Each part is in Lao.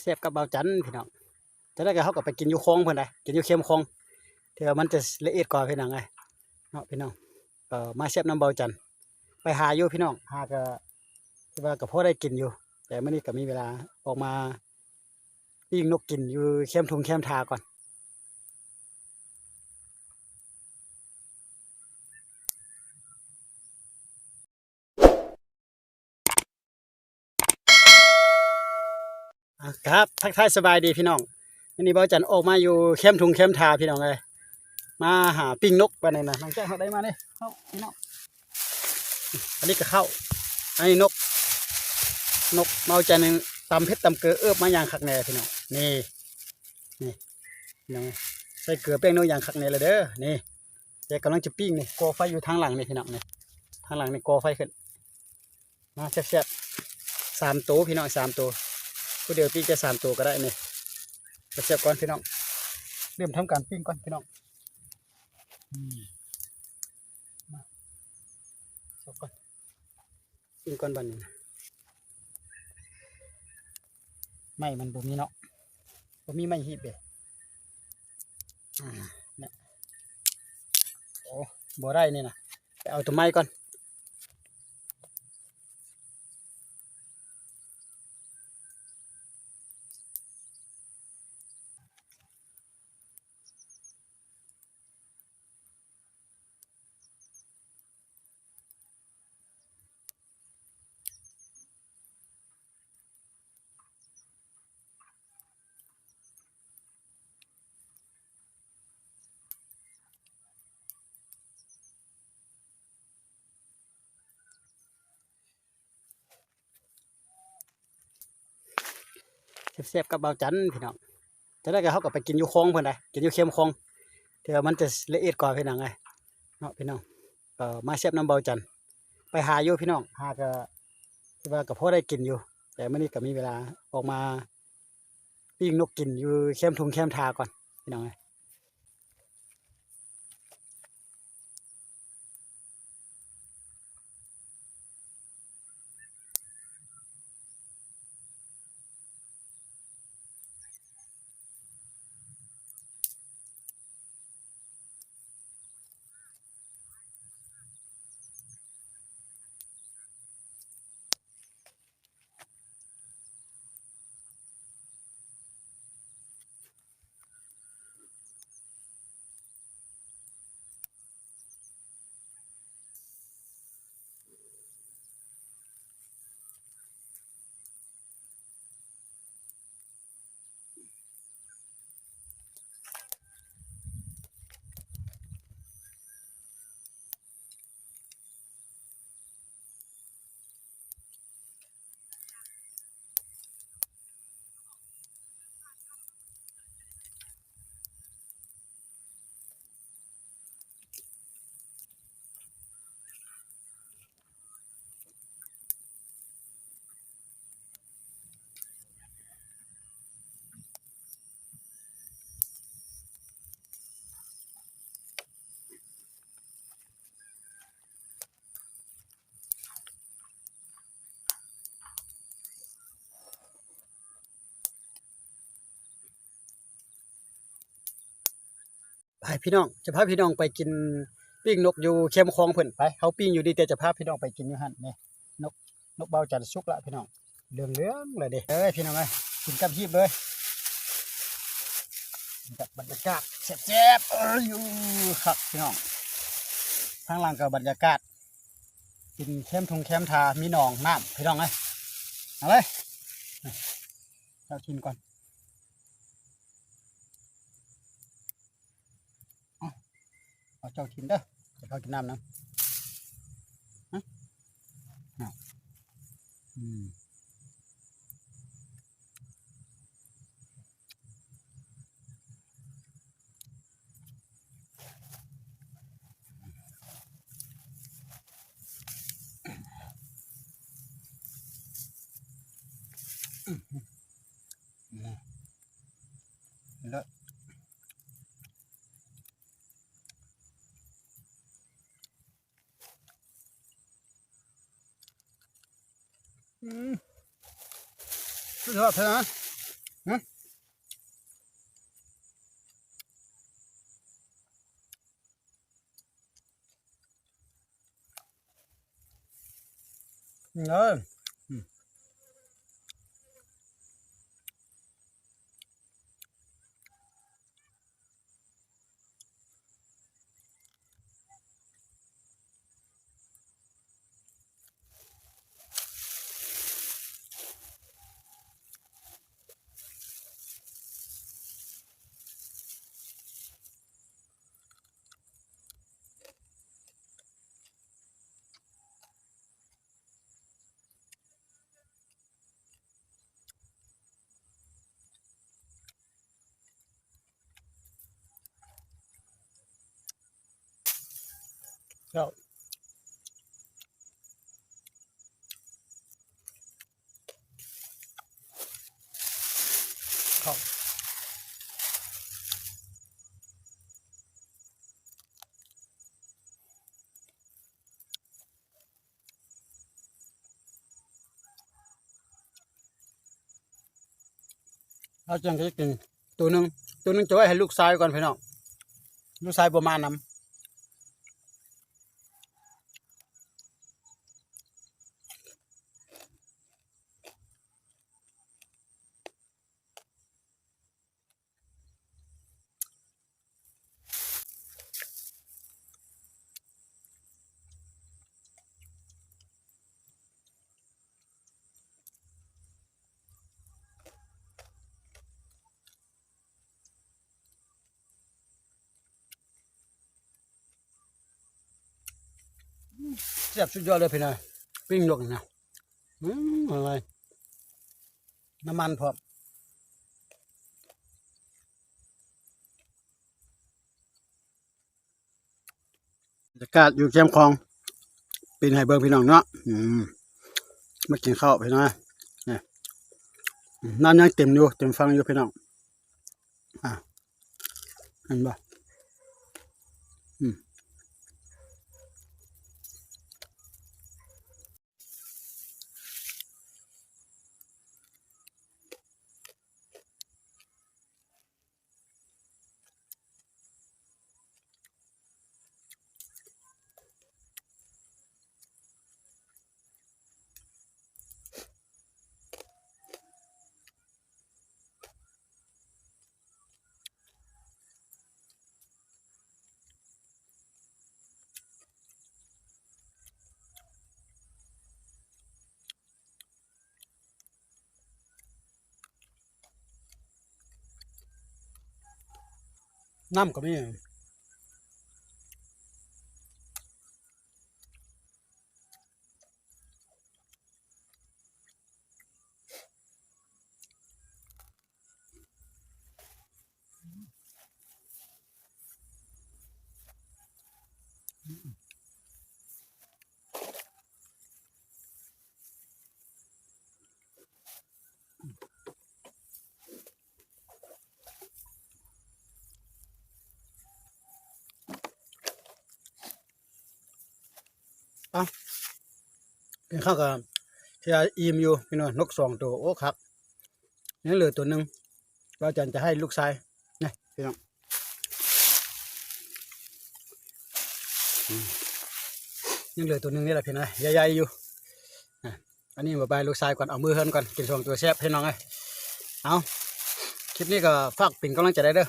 ແຊບກັບເບົາຈັນພີ່ນ້ອງ. ຈັ່ງໃດກໍເຮົາກໍໄປກິນຢູ່ຄອງເພິ່ນໄດ໋ ກິນຢູ່ເຄັມຄອງ ເທື່ອມັນຈະລະອຽດກວ່າພີ່ນ້ອງເອີຍເນາະ ພີ່ນ້ອງ. ເອີ ມາແຊບນຳເບົາຈັນ ໄປຫາຢູ່ພີ່ນ້ອງ ຫາກໍ ຄືວ່າກໍພໍໄດ້ກິນຢູ່ ແຕ່ມື້ນີ້ກໍມີເວລາອອກມາປີ້ງນົກກິນຢູ່ແຄມທົ່ງແຄມທ່າກ່ອນ. ອ່າ ຄັບ ທັກທາຍສະບາຍດີພີ່ນ້ອງ. ມື້ນີ້ເບົາຈັນອອກມາຢູ່ແຄມທົ່ງແຄມທ່າພີ່ນ້ອງເອີຍ ມາຫາປີ້ງນົກບາດນີ້ນະ. ຫຼັງຈາກເຮົາໄດ້ມານີ້ ເຮົາພີ່ນ້ອງ ອັນນີ້ກໍເຂົ້າ ອັນນີ້ນົກ ນົກເບົາຈັນຕຳເຜັດຕຳເກືອເອີບມາຢ່າງຄັກແນ່ພີ່ນ້ອງ. ນີ້ ນີ້ພີ່ນ້ອງ ໃສ່ເກືອແປ້ງນົກຢ່າງຄັກແນ່ແລ້ວເດີ. ນີ້ ແຕ່ກຳລັງຈະປີ້ງນີ້ ກໍ່ໄຟຢູ່ທາງຫຼັງນີ້ພີ່ນ້ອງ. ນີ້ ທາງຫຼັງນີ້ກໍ່ໄຟຂຶ້ນ. ມາແຊບໆ ສາມໂຕພີ່ນ້ອງ ສາມໂຕ ຜູ້ດຽວປີ້ງແຕ່ສາມໂຕກໍໄດ້ນີ້. ແຊບໆກ່ອນພີ່ນ້ອງ ເລີ່ມທຳການປີ້ງກ່ອນພີ່ນ້ອງ. ອືມ ມາ ແຊບກ່ອນ ປີ້ງກ່ອນບາດນີ້ນະ. ໄມ້ມັນບໍ່ມີເນາະ ບໍ່ມີໄມ້ຮີບເດ້. ອ່າ ນີ້ ໂອ້ ບໍ່ໄດ້ນີ້ນະ ໄປເອົາຕົວໃໝ່ກ່ອນ. ແຊບໆກັບເບົາຈັນພີ່ນ້ອງ. ຈັ່ງໃດກໍເຮົາກໍໄປກິນຢູ່ຄອງເພິ່ນໄດ໋ ກິນຢູ່ເຄັມຄອງ ເທື່ອມັນຈະລະອຽດກວ່າພີ່ນ້ອງເອີຍເນາະ ພີ່ນ້ອງ. ເອີ ມາແຊບນຳເບົາຈັນ ໄປຫາຢູ່ພີ່ນ້ອງ ຫາກໍ ຄືວ່າກໍພໍໄດ້ກິນຢູ່ ແຕ່ມື້ນີ້ກໍມີເວລາອອກມາປີ້ງນົກກິນຢູ່ແຄມທົ່ງແຄມທ່າກ່ອນພີ່ນ້ອງເອີຍ. ໄປພີ່ນ້ອງ ຈະພາພີ່ນ້ອງໄປກິນປີ້ງນົກຢູ່ແຄມຄອງເພິ່ນ. ໄປ ເຮົາປີ້ງຢູ່ນີ້ ແຕ່ຈະພາພີ່ນ້ອງໄປກິນຢູ່ຫັ້ນ. ນີ້ ນົກ ນົກເບົາຈັນສຸກລະພີ່ນ້ອງ ເຫຼືອງໆແລ້ວເດ້. ເອີຍ ພີ່ນ້ອງເອີຍ ກິນກັບຮີບເລີຍ ກັບບັນຍາກາດແຊບໆ. ເອີຍ ຄັກພີ່ນ້ອງ ທາງຫຼັງກໍບັນຍາກາດ ເປັນແຄມທົ່ງແຄມທ່າ ມີໜອງນ້ຳພີ່ນ້ອງເອີຍ. ເອົາເລີຍ ເຈົ້າກິນກ່ອນ ເອົາ ເອົາເຈົ້າກິນເດີ ດຽວເຂົາກິນນ້ຳນຳ. ຮະ ອືມ. ອືມ ສຸດຍອດເລີຍນະ. ຫຶ ເອີ ເຈົ້າ ເຂົ້າ. ເຮົາຈັ່ງຈະກິນໂຕໜຶ່ງ ໂຕໜຶ່ງຈະໄວ້ໃຫ້ລູກຊາຍກ່ອນພີ່ນ້ອງ ລູກຊາຍບໍ່ມານຳ. ແຊບສຸດຍອດເລີຍພີ່ນ້ອງ ປີ້ງນົກນີ້ນະ ອືມ ອະລ່ອຍ ນ້ຳມັນພ້ອມ. ບັນຍາກາດຢູ່ແຄມຂອງ ປິ່ນໃຫ້ເບິ່ງພີ່ນ້ອງເນາະ ອືມ ມາກິນເຂົ້າພີ່ນ້ອງ ນີ້ ນ້ຳຍັງເຕັມຢູ່ ເຕັມຝັ່ງຢູ່ພີ່ນ້ອງ ອ່າ ເຫັນບໍ່ ອືມ. ນ້ຳກໍມີ. ເອົາ ກິນເຂົ້າກໍ ທີ່ວ່າອີ່ມຢູ່ພີ່ນ້ອງ ນົກສອງໂຕ ໂອ້ ຄັກ ຍັງເຫຼືອໂຕໜຶ່ງ ບ່າວຈັນຈະໃຫ້ລູກຊາຍ ນີ້ພີ່ນ້ອງ ອືມ ຍັງເຫຼືອໂຕໜຶ່ງນີ້ລະພີ່ນ້ອງ ໃຫຍ່ໆຢູ່ ອ່າ ອັນນີ້ບາຍບາຍລູກຊາຍກ່ອນ ເອົາມືເຮືອນກ່ອນ ກິນສອງໂຕແຊບພີ່ນ້ອງເອີຍ ເອົາ ຄລິບນີ້ກໍຝາກເປັນກຳລັງໃຈໄດ້ເດີ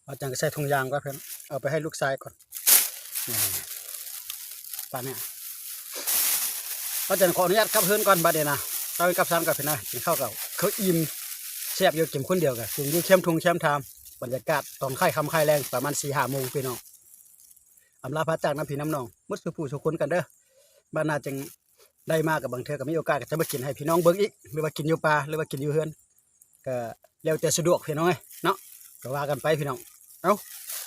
ບ່າວຈັນກໍໃສ່ຖົງຢາງກ່ອນເພິ່ນ ເອົາໄປໃຫ້ລູກຊາຍກ່ອນ ນີ້ ປານນີ້ ບ່າວຈັນຂໍອະນຸຍາດກັບເຮືອນກ່ອນ ບາດນີ້ນະ ກັບເຮືອນກັບຊານກ່ອນພີ່ນ້ອງ ກິນເຂົ້າກໍຄືອີ່ມ ແຊບຢູ່ ກິນຄົນດຽວກໍ ກິນຢູ່ແຄມທົ່ງແຄມທາມ ບັນຍາກາດຕອນຄ້າຍຄ່ຳຄ້າຍແລງ ປະມານສີ່ຫ້າໂມງພີ່ນ້ອງ ອຳລາພາຈາກນຳພີ່ນຳນ້ອງ ໝົດສູ່ຜູ້ສູ່ຄົນກັນເດີ ບາດໜ້າຈຶ່ງ ໄດ້ມາກໍບາງເທື່ອກໍມີໂອກາດກໍຈະມາກິນໃຫ້ພີ່ນ້ອງເບິ່ງອີກ ຫຼືວ່າກິນຢູ່ປ່າ ຫຼືວ່າກິນຢູ່ເຮືອນ ກໍແລ້ວແຕ່ສະດວກພີ່ນ້ອງເອີຍເນາະ ກໍວ່າກັນໄປພີ່ນ້ອງ ເອົ້າ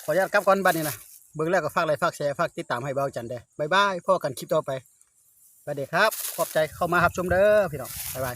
ຂໍອະນຸຍາດກັບກ່ອນບັດນີ້ນະ ເບິ່ງແລ້ວກໍຝາກໄລຄ໌ ຝາກແຊ ຝາກຕິດຕາມໃຫ້ບ່າວຈັນແດ່ ບາຍບາຍ ພໍ້ກັນຄລິບຕໍ່ໄປ ສະຫວັດດີຄັບ ຂອບໃຈເຂົ້າມາຮັບຊົມເດີພີ່ນ້ອງ ບາຍບາຍ.